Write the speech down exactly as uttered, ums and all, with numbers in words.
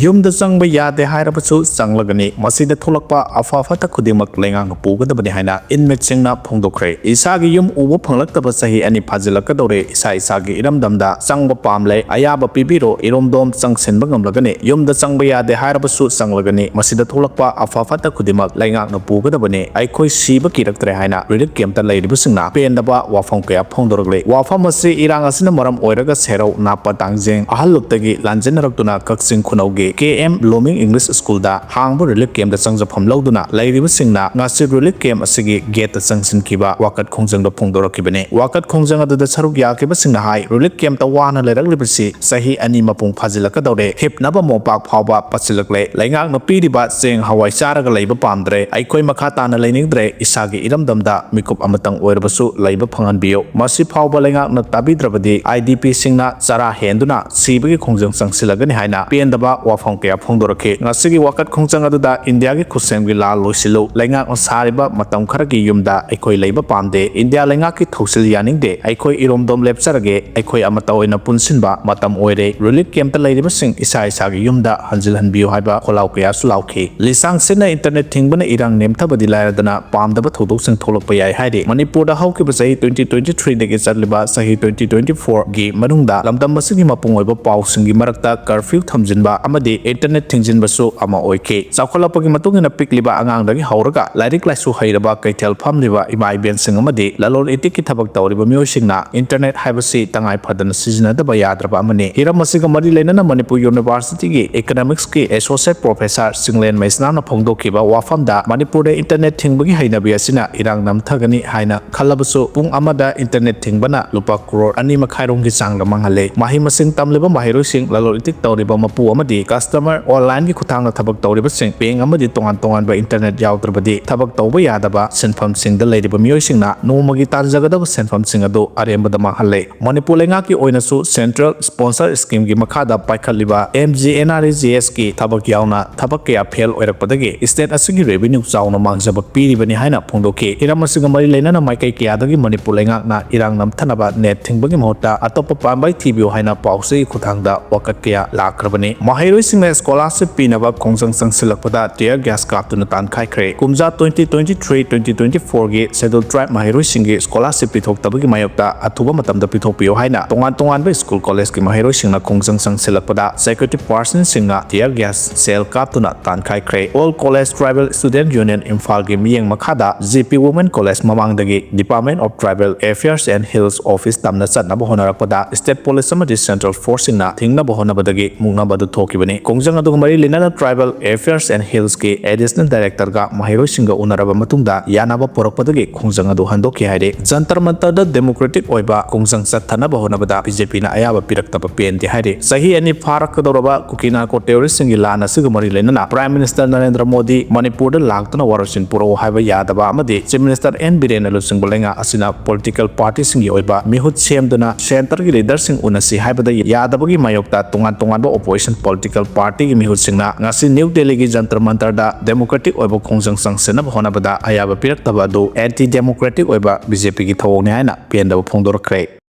ꯌꯨꯝꯗ ꯆꯪꯕ ꯌꯥꯗꯦ ꯍꯥꯏꯔꯕꯁꯨ ꯆꯪꯂꯒꯅꯤ꯫ ꯃꯁꯤꯗ ꯊꯣꯛꯂꯛꯄ ꯑꯐ ꯐꯠꯇ ꯈꯨꯗꯤꯡꯃꯛ ꯂꯩꯉꯥꯛꯅ ꯄꯨꯒꯗꯕꯅꯤ ꯍꯥꯏꯅ inmateꯁꯤꯡꯅ ꯐꯣꯡꯗꯣꯛꯈ꯭ꯔꯦ꯫ ꯏꯁꯥꯒꯤ ꯌꯨꯝ ꯎꯕ ꯐꯪꯂꯛꯇꯕ ꯆꯍꯤ ꯑꯅꯤ ꯐꯥꯖꯤꯜꯂꯛꯀꯗꯧꯔꯦ꯫ ꯏꯁꯥ ꯏꯁꯥꯒꯤ ꯏꯔꯝꯗꯝꯗ ꯆꯪꯕ ꯄꯥꯝꯂꯦ꯫ ꯑꯌꯥꯕ ꯄꯤꯕꯤꯔꯣ꯫ ꯏꯔꯣꯝꯗꯣꯝ ꯆꯪꯁꯤꯟꯕ ꯉꯝꯂꯒꯅꯤ꯫ ꯌꯨꯝꯗ ꯆꯪꯕ ꯌꯥꯗꯦ ꯍꯥꯏꯔꯕꯁꯨ ꯆꯪꯂꯒꯅꯤ꯫ ꯃꯁꯤꯗ ꯊꯣꯛꯂꯛꯄ ꯑꯐ ꯐꯠꯇ ꯈꯨꯗꯤꯡꯃꯛ ꯂꯩꯉꯥꯛꯅ ꯄꯨꯒꯗꯕꯅꯤ꯫ ꯑꯩꯈꯣꯏ ꯁꯤꯕ ꯀꯤꯔꯛꯇ꯭ꯔꯦ ꯍꯥꯏꯅ relief campꯇ ꯂꯩꯔꯤꯕꯁꯤꯡꯅ ꯄꯦꯟꯗꯕ ꯋꯥꯐꯝ ꯀꯌꯥ ꯐꯣꯡꯗꯣꯔꯛꯂꯤ꯫ ꯋꯥꯐꯝ ꯑꯁꯤ ꯏꯔꯥꯡ ꯑꯁꯤꯅ ꯃꯔꯝ ꯑꯣꯏꯔꯒ ꯁꯦꯔꯧ, ꯅꯥꯄ, ꯇꯥꯡꯖꯦꯡ, ꯑꯍꯜꯂꯨꯞꯇꯒꯤ ꯂꯥꯟꯖꯦꯟꯅꯔꯛꯇꯨꯅ ꯀꯛꯆꯤꯡ ꯈꯨꯅꯧꯒꯤ K M Blooming English Schoolꯗ ꯍꯥꯡꯕ relief campꯇ ꯆꯪꯖꯐꯝ ꯂꯧꯗꯨꯅ ꯂꯩꯔꯤꯕꯁꯤꯡꯅ ꯉꯁꯤ relief camp ꯑꯁꯤꯒꯤ gateꯇ ꯆꯪꯁꯤꯟꯈꯤꯕ ꯋꯥꯀꯠ ꯈꯣꯡꯖꯪꯗ ꯐꯣꯡꯗꯣꯔꯛꯈꯤꯕꯅꯤ꯫ ꯋꯥꯀꯠ ꯈꯣꯡꯖꯪ ꯑꯗꯨꯗ ꯁꯔꯨꯛ ꯌꯥꯈꯤꯕꯁꯤꯡꯅ ꯍꯥꯏ, relief campꯇ ꯋꯥꯅ ꯂꯩꯔꯛꯂꯤꯕꯁꯤ ꯆꯍꯤ ꯑꯅꯤ ꯃꯄꯨꯡ ꯐꯥꯖꯤꯜꯂꯛꯀꯗꯧꯔꯦ꯫ ꯍꯤꯞꯅꯕ ꯃꯣꯝꯄꯥꯛ ꯐꯥꯎꯕ ꯄꯠꯁꯤꯜꯂꯛꯂꯦ꯫ ꯂꯩꯉꯥꯛꯅ ꯄꯤꯔꯤꯕ ꯆꯦꯡ ꯍꯋꯥꯏ ꯆꯥꯔꯒ ꯂꯩꯕ ꯄꯥꯝꯗ꯭ꯔꯦ꯫ ꯑꯩꯈꯣꯏ ꯃꯈꯥ ꯇꯥꯅ ꯂꯩꯅꯤꯡꯗ꯭ꯔꯦ꯫ ꯏꯁꯥꯒꯤ ꯏꯔꯝꯗꯝꯗ ꯃꯤꯀꯨꯞ ꯑꯃꯇꯪ ꯑꯣꯏꯔꯕꯁꯨ ꯂꯩꯕ ꯐꯪꯍꯟꯕꯤꯌꯨ꯫ ꯃꯁꯤ ꯐꯥꯎꯕ ꯂꯩꯉꯥꯛꯅ ꯇꯥꯕꯤꯗ꯭ꯔꯕꯗꯤ IDPꯁꯤꯡꯅ ꯆꯔꯥ ꯍꯦꯟꯗꯨꯅ ꯁꯤꯕꯒꯤ ꯈꯣꯡꯖꯪ ꯆꯪꯁꯤꯜꯂꯒꯅꯤ ꯍꯥꯏꯅ ꯄꯦꯟꯗꯕ ꯋꯥꯐꯝ ꯀꯌꯥ ꯐꯣꯡꯗꯣꯔꯛꯈꯤ꯫ ꯉꯁꯤꯒꯤ ꯋꯥꯀꯠ ꯈꯣꯡꯖꯪ ꯑꯗꯨꯗ ꯏꯟꯗꯤꯌꯥꯒꯤ ꯈꯨꯠꯁꯦꯝꯒꯤ ꯂꯥꯜ ꯂꯣꯏꯁꯤꯜꯂꯨ, ꯂꯩꯉꯥꯛꯅ ꯁꯥꯔꯤꯕ ꯃꯇꯝ ꯈꯔꯒꯤ ꯌꯨꯝꯗ ꯑꯩꯈꯣꯏ ꯂꯩꯕ ꯄꯥꯝꯗꯦ, ꯏꯟꯗꯤꯌꯥ ꯂꯩꯉꯥꯛꯀꯤ ꯊꯧꯁꯤꯜ ꯌꯥꯅꯤꯡꯗꯦ, ꯑꯩꯈꯣꯏ ꯏꯔꯣꯝꯗꯣꯝ ꯂꯦꯞꯆꯔꯒꯦ, ꯑꯩꯈꯣꯏ ꯑꯃꯠꯇ ꯑꯣꯏꯅ ꯄꯨꯟꯁꯤꯟꯕ ꯃꯇꯝ ꯑꯣꯏꯔꯦ, relief campꯇ ꯂꯩꯔꯤꯕꯁꯤꯡ ꯏꯁꯥ ꯏꯁꯥꯒꯤ ꯌꯨꯝꯗ ꯍꯟꯖꯤꯜꯍꯟꯕꯤꯌꯨ ꯍꯥꯏꯕ ꯈꯣꯜꯂꯥꯎ ꯀꯌꯥꯁꯨ ꯂꯥꯎꯈꯤ꯫ ꯂꯤꯁꯥꯡ ꯁꯤꯠꯅ internet ꯊꯤꯡꯕꯅ ꯏꯔꯥꯡ ꯅꯦꯝꯊꯕꯗꯤ ꯂꯥꯏꯔꯗꯅ ꯄꯥꯝꯗꯕ ꯊꯧꯗꯣꯛꯁꯤꯡ ꯊꯣꯛꯂꯛꯄ ꯌꯥꯏ ꯍꯥꯏꯔꯤ꯫ ꯃꯅꯤꯄꯨꯔꯗ ꯍꯧꯈꯤꯕ ꯆꯍꯤ twenty twenty threeꯗꯒꯤ ꯆꯠꯂꯤꯕ ꯆꯍꯤ twenty twenty fourꯒꯤ ꯃꯅꯨꯡꯗ ꯂꯝꯗꯝ ꯑꯁꯤꯒꯤ ꯃꯄꯨꯡ ꯑꯣꯏꯕ ꯄꯥꯎꯁꯤꯡꯒꯤ ꯃꯔꯛꯇ curfew ꯊꯝꯖꯤꯟꯕ ꯑꯃꯗꯤ internet ꯊꯤꯡꯖꯤꯟꯕꯁꯨ ꯑꯃ ꯑꯣꯏꯈꯤ꯫ ꯆꯥꯎꯈꯠꯂꯛꯄꯒꯤ ꯃꯇꯨꯡ ꯏꯟꯅ ꯄꯤꯛꯂꯤꯕ ꯑꯉꯥꯡꯗꯒꯤ ꯍꯧꯔꯒ ꯂꯥꯏꯔꯤꯛ ꯂꯥꯏꯁꯨ ꯍꯩꯔꯕ ꯀꯩꯊꯦꯜ ꯐꯝꯂꯤꯕ ꯏꯃꯥ ꯏꯕꯦꯟꯁꯤꯡ ꯑꯃꯗꯤ ꯂꯂꯣꯟ ꯏꯇꯤꯛꯀꯤ ꯊꯕꯛ ꯇꯧꯔꯤꯕ ꯃꯤꯑꯣꯏꯁꯤꯡꯅ internet ꯍꯥꯏꯕꯁꯤ ꯇꯉꯥꯏ ꯐꯗꯅ ꯁꯤꯖꯤꯟꯅꯗꯕ ꯌꯥꯗ꯭ꯔꯕ ꯑꯃꯅꯤ꯫ ꯍꯤꯔꯝ ꯑꯁꯤꯒ ꯃꯔꯤ ꯂꯩꯅꯅ ꯃꯅꯤꯄꯨꯔ Universityꯒꯤ economicsꯀꯤ associate professor ꯆꯤꯡꯂꯦꯟ ꯃꯩꯁꯅꯥꯝꯅ ꯐꯣꯡꯗꯣꯛꯈꯤꯕ ꯋꯥꯐꯝꯗ ꯃꯅꯤꯄꯨꯔꯗ internet ꯊꯤꯡꯕꯒꯤ ꯍꯩꯅꯕꯤ ꯑꯁꯤꯅ ꯏꯔꯥꯡ ꯅꯝꯊꯒꯅꯤ ꯍꯥꯏꯅ ꯈꯜꯂꯕꯁꯨ ꯄꯨꯡ ꯑꯃꯗ internet ꯊꯤꯡꯕꯅ ꯂꯨꯄꯥ ꯀ꯭ꯔꯣꯔ ꯑꯅꯤ ꯃꯈꯥꯏ ꯔꯣꯝꯒꯤ ꯆꯥꯡꯗ ꯃꯥꯡꯍꯜꯂꯦ꯫ ꯃꯍꯩ ꯃꯁꯤꯡ ꯇꯝꯂꯤꯕ ꯃꯍꯩꯔꯣꯏꯁꯤꯡ, ꯂꯂꯣꯟ ꯏꯇꯤꯛ ꯇꯧꯔꯤꯕ ꯃꯄꯨ ꯑꯃꯗꯤ customer, onlineꯒꯤ ꯈꯨꯠꯊꯥꯡꯗ ꯊꯕꯛ ꯇꯧꯔꯤꯕꯁꯤꯡ, bank ꯑꯃꯗꯤ ꯇꯣꯉꯥꯟ ꯇꯣꯉꯥꯟꯕ internet ꯌꯥꯎꯗ꯭ꯔꯕꯗꯤ ꯊꯕꯛ ꯇꯧꯕ ꯌꯥꯗꯕ ꯁꯤꯟꯐꯝꯁꯤꯡꯗ ꯂꯩꯔꯤꯕ ꯃꯤꯑꯣꯏꯁꯤꯡꯅ ꯅꯣꯡꯃꯒꯤ ꯇꯥꯟꯖꯒꯗꯕ ꯁꯦꯟꯐꯝꯁꯤꯡ ꯑꯗꯨ ꯑꯔꯦꯝꯕꯗ ꯃꯥꯡꯍꯜꯂꯦ꯫ ꯃꯅꯤꯄꯨꯔ ꯂꯩꯉꯥꯛꯀꯤ ꯑꯣꯏꯅꯁꯨ central sponsor schemeꯒꯤ ꯃꯈꯥꯗ ꯄꯥꯏꯈꯠꯂꯤꯕ MGNREGSꯀꯤ ꯊꯕꯛ ꯌꯥꯎꯅ ꯊꯕꯛ ꯀꯌꯥ fail ꯑꯣꯏꯔꯛꯄꯗꯒꯤ state ꯑꯁꯤꯒꯤ revenue ꯆꯥꯎꯅ ꯃꯥꯡꯖꯕ ꯄꯤꯔꯤꯕꯅꯤ ꯍꯥꯏꯅ ꯐꯣꯡꯗꯣꯛꯈꯤ꯫ ꯍꯤꯔꯝ ꯑꯁꯤꯒ ꯃꯔꯤ ꯂꯩꯅꯅ ꯃꯥꯏꯀꯩ ꯀꯌꯥꯗꯒꯤ ꯃꯅꯤꯄꯨꯔ ꯂꯩꯉꯥꯛꯅ ꯏꯔꯥꯡ ꯅꯝꯊꯅꯕ net ꯊꯤꯡꯕꯒꯤ ꯃꯍꯨꯠꯇ ꯑꯇꯣꯞꯄ ꯄꯥꯝꯕꯩ ꯊꯤꯕꯤꯌꯨ ꯍꯥꯏꯅ ꯄꯥꯎꯆꯦꯒꯤ ꯈꯨꯠꯊꯥꯡꯗ ꯋꯥꯀꯠ ꯀꯌꯥ ꯂꯥꯛꯈ꯭ꯔꯕꯅꯤ꯫ ꯃꯍꯩꯔꯣꯏ ꯁꯤꯡꯅ ꯁ꯭ꯀꯣꯂꯥꯔꯁꯤꯞ ꯄꯤꯅꯕ ꯈꯣꯡꯖꯪ ꯆꯪꯁꯤꯜꯂꯛꯄꯗ ꯇꯤꯌꯔ ꯒ꯭ꯌꯥꯁ ꯀꯥꯞꯇꯨꯅ ꯇꯥꯟꯈꯥꯏꯈ꯭ꯔꯦ꯫ ꯀꯨꯝꯖꯥ twenty twenty-three twenty twenty-fourꯒꯤ ꯁꯦꯗ꯭ꯌꯨꯜ ꯇ꯭ꯔꯥꯏꯕ ꯃꯍꯩꯔꯣꯏꯁꯤꯡꯒꯤ ꯁ꯭ꯀꯣꯂꯥꯔꯁꯤꯞ ꯄꯤꯊꯣꯛꯇꯕꯒꯤ ꯃꯥꯌꯣꯛꯇ ꯑꯊꯨꯕ ꯃꯇꯝꯗ ꯄꯤꯊꯣꯛꯄꯤꯌꯨ ꯍꯥꯏꯅ ꯇꯣꯉꯥꯟ ꯇꯣꯉꯥꯟꯕ ꯁ꯭ꯀꯨꯜ ꯀꯣꯂꯦꯖꯀꯤ ꯃꯍꯩꯔꯣꯏꯁꯤꯡꯅ ꯈꯣꯡꯖꯪ ꯆꯪꯁꯤꯜꯂꯛꯄꯗ ꯁꯦꯀ꯭ꯌꯨꯔꯤꯇꯤ ꯄꯥꯔꯁꯟꯁꯤꯡꯅ ꯇꯤꯌꯔ ꯒ꯭ꯌꯥꯁ ꯁꯦꯜ ꯀꯥꯞꯇꯨꯅ ꯇꯥꯟꯈꯥꯏꯈ꯭ꯔꯦ꯫ All College Tribal Student Union ꯏꯝꯐꯥꯜꯒꯤ ꯃꯤꯠꯌꯦꯡ ꯃꯈꯥꯗ J P Women College ꯃꯃꯥꯡꯗꯒꯤ Department of Tribal Affairs and Hills Office ꯇꯝꯅ ꯆꯠꯅꯕ ꯍꯣꯠꯅꯔꯛꯄꯗ State Police ꯑꯃꯗꯤ Central Forceꯁꯤꯡꯅ ꯊꯤꯡꯅꯕ ꯍꯣꯠꯅꯕꯗꯒꯤ ꯃꯨꯛꯅꯕ ꯑꯗꯨ ꯊꯣꯛꯈꯤꯕꯅꯤ꯫ ꯈꯣꯡꯖꯪ ꯑꯗꯨꯒ ꯃꯔꯤ ꯂꯩꯅꯅ Tribal Affairs and Hillsꯀꯤ Additional Directorꯒ ꯃꯍꯩꯔꯣꯏꯁꯤꯡꯒ ꯎꯅꯔꯕ ꯃꯇꯨꯡꯗ ꯌꯥꯅꯕ ꯄꯨꯔꯛꯄꯗꯒꯤ ꯈꯣꯡꯖꯪ ꯑꯗꯨ ꯍꯟꯗꯣꯛꯈꯤ ꯍꯥꯏꯔꯤ꯫ ꯖꯟꯇꯔ ꯃꯟꯇꯔꯗ democratic ꯑꯣꯏꯕ ꯈꯣꯡꯖꯪ ꯆꯠꯊꯅꯕ ꯍꯣꯠꯅꯕꯗ BJPꯅ ꯑꯌꯥꯕ ꯄꯤꯔꯛꯇꯕ ꯄꯦꯟꯗꯦ ꯍꯥꯏꯔꯤ꯫ ꯆꯍꯤ ꯑꯅꯤ ꯐꯥꯔꯛꯀꯗꯧꯔꯕ ꯀꯨꯀꯤ ꯅꯥꯔꯀꯣ ꯇꯦꯔꯣꯔꯤꯁ꯭ꯠꯁꯤꯡꯒꯤ ꯂꯥꯟ ꯑꯁꯤꯒ ꯃꯔꯤ ꯂꯩꯅꯅ Prime Minister ꯅꯔꯦꯟꯗ꯭ꯔ ꯃꯣꯗꯤ ꯃꯅꯤꯄꯨꯔꯗ ꯂꯥꯛꯇꯨꯅ ꯋꯥꯔꯣꯏꯁꯤꯟ ꯄꯨꯔꯛꯎ ꯍꯥꯏꯕ ꯌꯥꯗꯕ ꯑꯃꯗꯤ Chief Minister N ꯕꯤꯔꯦꯟꯅ ꯂꯨꯆꯤꯡꯕ ꯂꯩꯉꯥꯛ ꯑꯁꯤꯅ political partyꯁꯤꯡꯒꯤ ꯑꯣꯏꯕ ꯃꯤꯍꯨꯠ ꯁꯦꯝꯗꯨꯅ centreꯒꯤ leaderꯁꯤꯡ ꯎꯅꯁꯤ ꯍꯥꯏꯕꯗ ꯌꯥꯗꯕꯒꯤ ꯃꯥꯌꯣꯛꯇ ꯇꯣꯉꯥꯟ ꯇꯣꯉꯥꯟꯕ opposition political partyꯒꯤ ꯃꯤꯍꯨꯠꯁꯤꯡꯅ ꯉꯁꯤ ꯅ꯭ꯌꯨ ꯗꯦꯜꯂꯤꯒꯤ ꯖꯟꯇꯔ ꯃꯟꯇꯔꯗ democratic ꯑꯣꯏꯕ ꯈꯣꯡꯖꯪ ꯆꯪꯁꯤꯟꯅꯕ ꯍꯣꯠꯅꯕꯗ ꯑꯌꯥꯕ ꯄꯤꯔꯛꯇꯕ ꯑꯗꯨ anti democratic ꯑꯣꯏꯕ BJPꯒꯤ ꯊꯧꯑꯣꯡꯅꯤ ꯍꯥꯏꯅ ꯄꯦꯟꯗꯕ ꯐꯣꯡꯗꯣꯔꯛꯈ꯭ꯔꯦ꯫